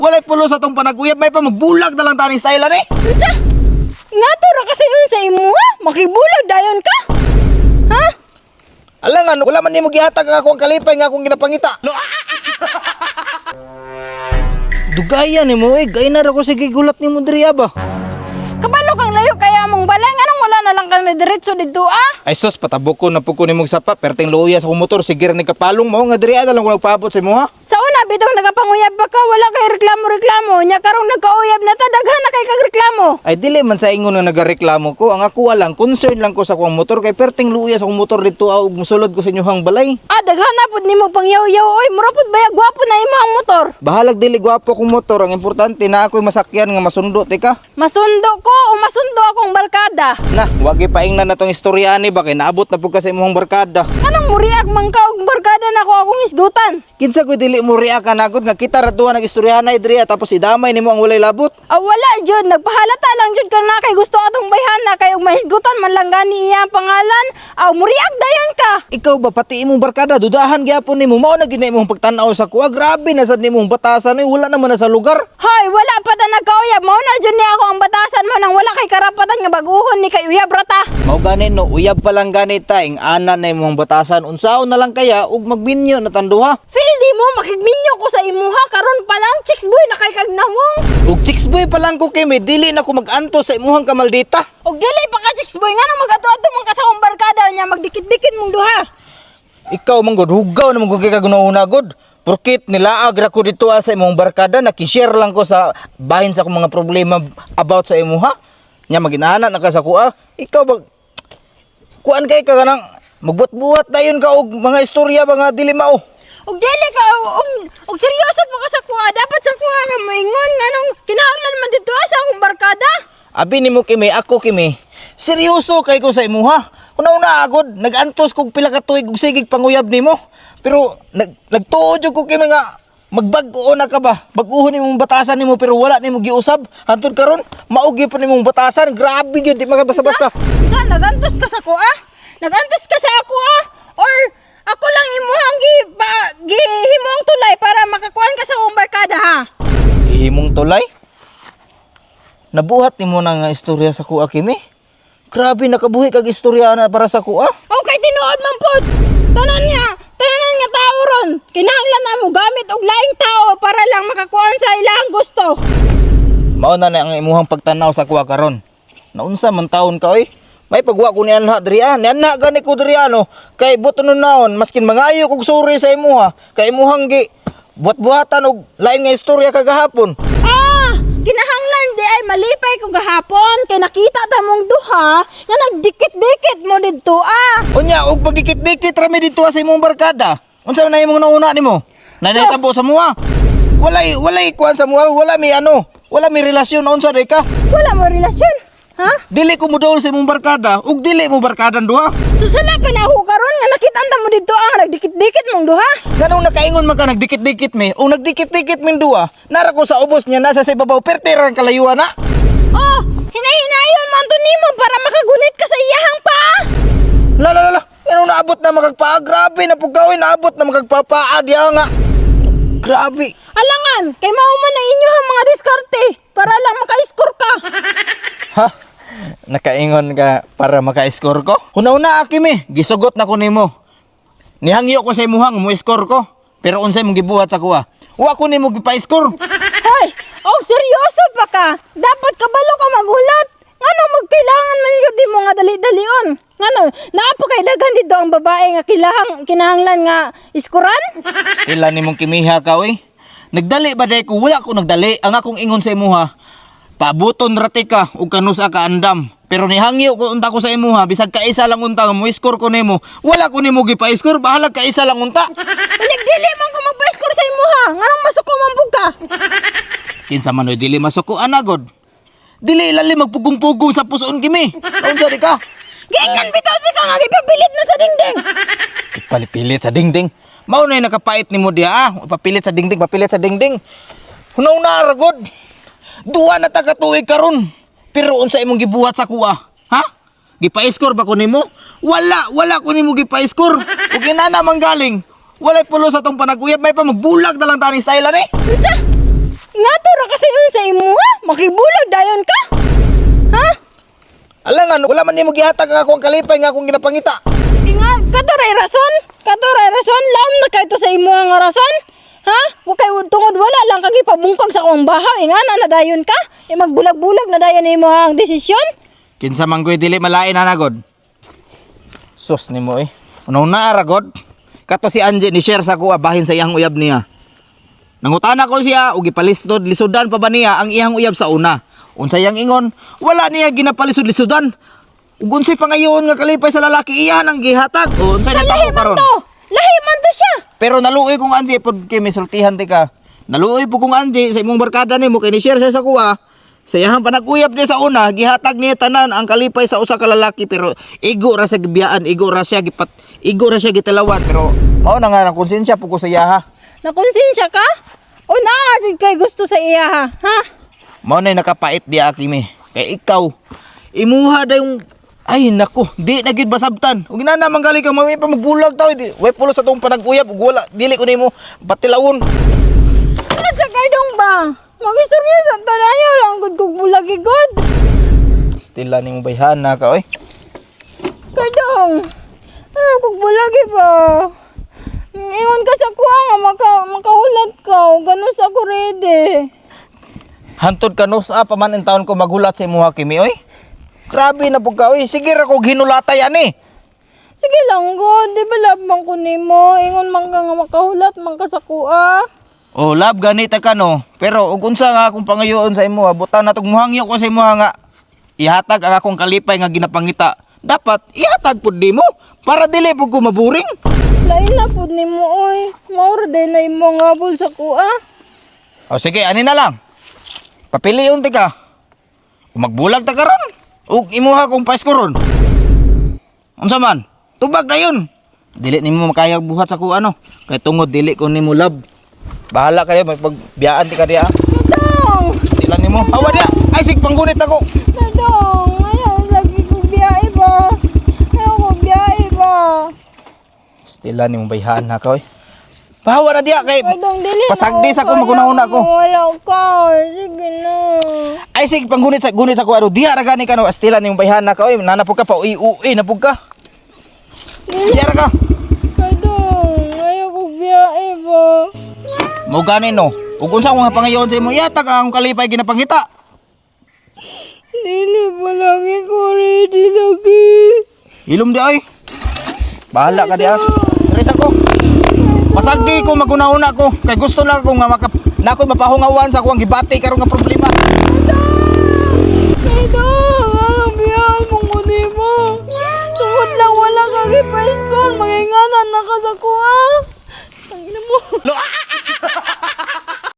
Walay pulo sa tong panaguyab, may pa magbulag na lang tani style ani. Unsa? Nga to ra kasi yun sa imuha. Makibulag dayon ka. Ha? Alangan, wala man nimo gihatag ang akong kalipay nga akong ginapangita. Dugayan nimo eh, gay na ra ko sige gulat nimo diri ba. Kabalo kang layo kaya mong balay nganong wala na lang kang diretso didto ah. Ay sus, patabok ko na po ko nimong sapa, perting luya sa akong motor, sige ra ni kapalong mo nga diri na lang ko nagpaabot sa imo ha. Sa una bitaw nagapanguyab pa ka, wala kay reklamo-reklamo. Nya karong nagkauyab na ta, daghan na kay kag reklamo. Ay dili man sa ingon nga nagareklamo ko, ang ako lang concern lang ko sa akong motor kay perting luya sa akong motor dito ah, ug mosulod ko sa inyohang balay. Ah, daghan na pud nimo pangyaw-yaw oy, mura pud baya gwapo na imo ang motor. Bahalag dili gwapo akong motor, ang importante na ako'y masakyan nga masundo tika. Masundo ko o masundo akong barkada. Na, wag ipaingnan na tong istorya ani ba kay naabot na pud ka sa imong barkada. Kanang muriak man ka og barkada nako akong isgutan. Kinsa ko dili mo react ka nagod nga kita ra duha nag-istoryahan na diri tapos idamay nimo ang walay labot. Ah, wala jud, nagpahalata lang jud ka na kay gusto atong bayhana kay og mahisgutan man lang gani iya ang pangalan. Aw, muriak dayon ka. Ikaw ba pati imong barkada dudahan gyapon nimo mao na gid na imong pagtan-aw sa kuha, grabe na sad nimong batasan oy, wala naman na sa lugar. Hoy, wala pa ta nagkauyab. Mao na jud ni ako ang batasan mo nang wala kay karapatan nga baguhon ni kay uyab ra ta. Mao gani no, uyab pa lang gani ta ing ana na imong batasan, unsaon na lang kaya ug magminyo na tanduha. Feel di mo makigminyo ko sa imuha karon pa lang chicks boy na kay kag nawong. Ug chicks boy pa lang ko kay may dili na ko mag-antos sa imuhang kamaldita. Og dili pa ka chicks boy nganong magato-ato man ka sa akong barkada nya magdikit-dikit mong duha. Ikaw man gud hugaw na man gud kay kagunauna gud. Porkit nilaag ra ko dito ah, sa imong barkada, nakishare lang ko sa bahin sa akong mga problema about sa imuha. Nya maginana na ka sa kuha. Ikaw ba kuan kay ka kanang magbuhat-buhat dayon ka og mga istorya ba nga dili mao. Og dili ka og, og seryoso pa ka sa kuha, dapat sa kuha ka moingon nganong kinahanglan man dito ah, sa akong barkada. Abi nimo kimi, ako kimi. Seryoso kay ko sa imuha. Una-una agod nagantos kog pila ka tuig og sigig panguyab nimo. Pero nagtuo jud ko kimi nga magbag-o na ka ba? Bag-uhon nimong batasan nimo pero wala nimo giusab. Hantod karon mao gyud pa nimong batasan. Grabe gyud di makabasta-basta. Sa nagantos ka sa kuha? Nagantos ka sa ako ah? Or ako lang imuhang gi pa, gihimong tulay para makakuan ka sa akong barkada ha? Himong tulay. Nabuhat nimo na nga istorya sa kuha kimi. Grabe nakabuhi kag istorya na para sa kuha. Okay, tinuod man pod. Tanan nga tao ron. Kinahanglan na mo gamit og laing tao para lang makakuan sa ilang gusto. Mao na na ang imuhang pagtanaw sa kuha karon. Naunsa man taon ka oy? May pagwa ko ni anha diri ah. Ni anha gani ko diri ano. Kay buto nun naon maskin mangayo kog suri sa imuha. Kay imuhang gi buhat-buhatan og lain nga istorya kagahapon. Ah, kinahanglan di ay malipay ko gahapon kay nakita ta mong duha nga nagdikit-dikit mo didto ah. Unya og pagdikit-dikit ra mi didto sa imong barkada. Unsa man na imong nauna nimo? Nanay sa muha. Walay kuan sa muha, wala mi ano, wala mi relasyon unsa day ka. Wala mo relasyon. Ha? Dili ko moduol sa imong barkada ug dili mo barkadan duha. Susala pa na ako karon nga nakita ta mo didto ah nagdikit-dikit mong duha. Ganong nakaingon man ka nagdikit-dikit mi, o nagdikit-dikit min duha, nara ko sa ubos niya nasa sa ibabaw, perti ra ang kalayuan na. Oh, hinahinayon man to nimo para makagunit ka sa iyahang paa. La la la la, ganong naabot na makagpaa, grabe na pugawin, naabot na makagpapaa diya nga. Grabe. Alangan, kay mao man na inyo ang mga diskarte para lang maka-score ka. Ha? Nakaingon ka para maka-score ko? Una-una aki mi, gisugot na ko nimo. Nihangyo ko sa imuhang mo score ko. Pero unsay mong gibuhat sa kuha? Wa ko nimo gipa-score. Hoy, og seryoso pa ka. Dapat kabalo ka magulat. Ngano magkailangan man yun di mo nga dali-dalion? Ngano, naa pa kay daghan dito ang babae nga kinahanglan nga iskuran? Stila nimong kimiha ka oy. Nagdali ba day ko? Wala ko nagdali. Ang akong ingon sa imuha, pabuton ra ka ug kanusa ka andam. Pero nihangyo ko unta ko sa imuha, bisag kaisa lang unta nga mo score ko nimo. Wala ko nimo gipa-score, bahalag kaisa lang unta. Unyag dili man ko magpa-score sa imuha. Nganong masuko man pud ka? Kinsa man oy dili masuko anagod. Dili lali magpugong-pugong sa puson kimi. Unsa di ka? Giingnan bitaw si ka nga gipabilit na sa dingding. Ipalipilit sa dingding. Mao na nakapait nimo diha ah. Papilit sa dingding, papilit sa dingding. Hunaw na ra gud. Duha na ta ka tuig karon. Pero unsa imong gibuhat sa kuha? Ha? Gipa-score ba ko nimo? Wala, wala ko nimo gipa-score. Ug inana man galing. Walay pulo sa tong panaguyab, may pa magbulag na lang tani style ani. Unsa? Nga to ra kasi yun sa imuha. Makibulag dayon ka. Ha? Alangan, wala man nimo gihatag ang akong kalipay nga akong ginapangita. Inga, kato ray rason. Kato ray rason. Lam na kay to sa imuha nga rason. Ha? Wa kay tungod wala lang kag ipabungkag sa akong bahaw. Inga na na dayon ka. E magbulag-bulag na dayon imo ang desisyon. Kinsa man ko'y dili malain na god. Sus nimo eh. Una ra god. Kato si Angie ni share sa kuha bahin sa iyang uyab niya. Nangutana ko siya og gipalisod lisudan pa ba niya ang iyang uyab sa una. Unsa iyang ingon, wala niya ginapalisod-lisudan. Ug unsay pangayoon nga kalipay sa lalaki iya nang gihatag. O unsay Lahi natamo man karon? to. Lahi man to siya. Pero naluoy kong Angie pod kay misultihan ti ka. Naluoy po kong Angie sa imong barkada nimo kay ni share siya sa kuha. Sa iyang panag-uyab niya sa una, gihatag niya tanan ang kalipay sa usa ka lalaki pero igo ra sa gibiyaan, igo ra siya gipat, igo ra siya gitalawan pero mao na nga ang konsensya po ko sa iyaha. Nakonsensya ka? O naa jud kay gusto sa iya ha? Ha? Mao na nakapait di aki mi. Kay ikaw imuha dayong ay nako, di na gid basabtan. Ug inana man gali ka mawi pa magbulag taw, di way pulos sa tong panag-uyab ug wala dili ko nimo batilawon. Ano sa kaydong ba? Magistorya sa tanayaw lang gud kog bulagi gud. Stila nimo bayhana ka oy. Kaydong. Ayaw kog bulagi ba? Ingon ka sa kuha nga makahulat ka o ganun sa ko ready. Hantod ka nos pa man in taon ko maghulat sa imuha kimi oy. Grabe na pud ka oy. Sige ra kog hinulatay ani. Sige lang gud, di ba love man ko nimo? Ingon man ka nga makahulat man ka sa kuha. Oh, love ganita ka no. Pero ug unsa nga akong pangayoon sa imuha, butang natog muhangyo ko sa imuha nga ihatag ang akong kalipay nga ginapangita. Dapat ihatag pud nimo para dili pud ko maburing. Lain na pud nimo oy. Maura din na imo nga habol sa kuha. O sige, ani na lang. Papilion ti ka. Kung magbulag ta karon, ug imuha kong pais ko ron. Unsa man? Tubag na yun. Dili nimo makaya buhat sa kuha no. Kay tungod dili ko nimo love. Bahala kayo magpagbiyaan ti ka diya. Kadong! Stilan nimo. Awa diya. Ay sig panggunit ako. Kadong! Ayaw lagi kong biyahe ba? Ayaw kong biyahe ba? Stilan nimo bayhan ha ka oy. Bahawa na diya kay Kadong dili na pasagdi sa ako magunahuna ko. Wala ka. Sige na. Ay sig panggunit sa gunit sa kuha diya ra gani ka no. Stilan nimo bayhan na ka oy. Nanapog ka pa uy uy napog ka. Diya ra ka. Kadong! Ayaw kong biyahe ba? Mo gani no. Ug unsa akong pangayoon sa imo, ihatag ang akong kalipay ginapangita. Dili pa lagi ko ready lagi. Ilom di ay. Bahala ka di ah. Teresa ko. Pasagdi ko magunahuna ko kay gusto na ko nga maka na ako mapahungawan sa akong gibati karon nga problema. Kadong! Anong biyahe mong kunin mo? Tungod lang wala kang ipa-score. Manginganan na ka sa kuha.